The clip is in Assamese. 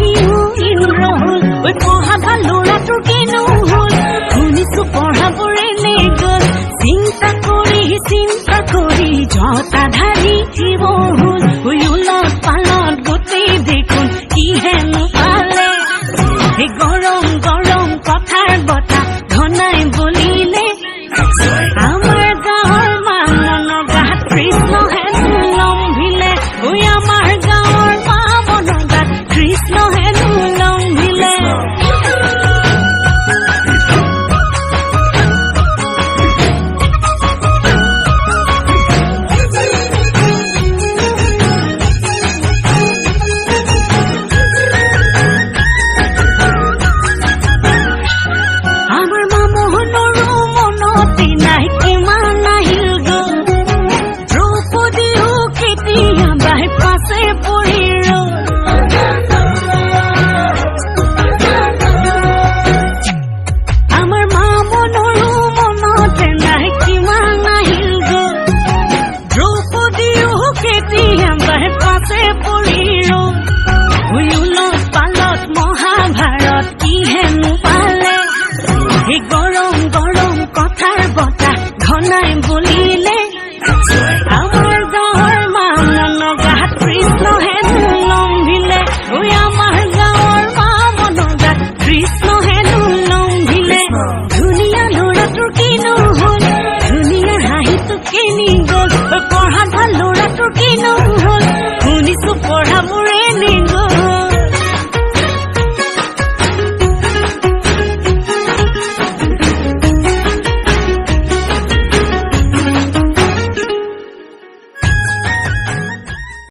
সিও ইন্দ্ৰ হ'ল। ঐ, পঢ়া ভাল ল'ৰাটোৰ কিনো হ'ল? শুনিছো পঢ়াবোৰ এনেই গ'ল। চিন্তা কৰি চিন্তা কৰি জটাধাৰী শিৱ হ'ল। ঐ, ওলট পালট গোটেই দেখোন, কি হেনো পালে? এই গৰম গৰম কথাৰ বতা ঘনাই বলিলে, আমাৰ গাঁৱৰ বামনৰ গাত কৃষ্ণ হেনো লম্ভিলে। ঐ, আমাৰ গাঁৱৰ বামনৰ গাত কৃষ্ণ হেনো লম্ভিলে। আমাৰ বামুণৰো মনতে নাই কিমান আহিল গ'ল। দ্ৰৌপদীও কেতিয়াবাই পাছে পৰি ৰ'ল। আমাৰ বামুণৰো মনতে নাই কিমান আহিল গ'ল। দ্ৰৌপদীও কেতিয়াবাই পাছে পৰি ৰ'ল। উলট পালট মহাভাৰত, কি হেনো পালে? এই গৰম গৰম কথাৰ বতা ঘনাই বলিলে, আমাৰ গাঁৱৰ বামনৰ গাত কৃষ্ণ হেনো লম্ভিলে। ঐ, আমাৰ গাঁৱৰ বামনৰ গাত কৃষ্ণ হেনো লম্ভিলে। ধুনীয়া ল'ৰাটোৰ কিনো হ'ল? ধুনীয়া হাঁহিটো কেনি গ'ল? ঐ, পঢ়া ভাল ল'ৰাটোৰ কিনো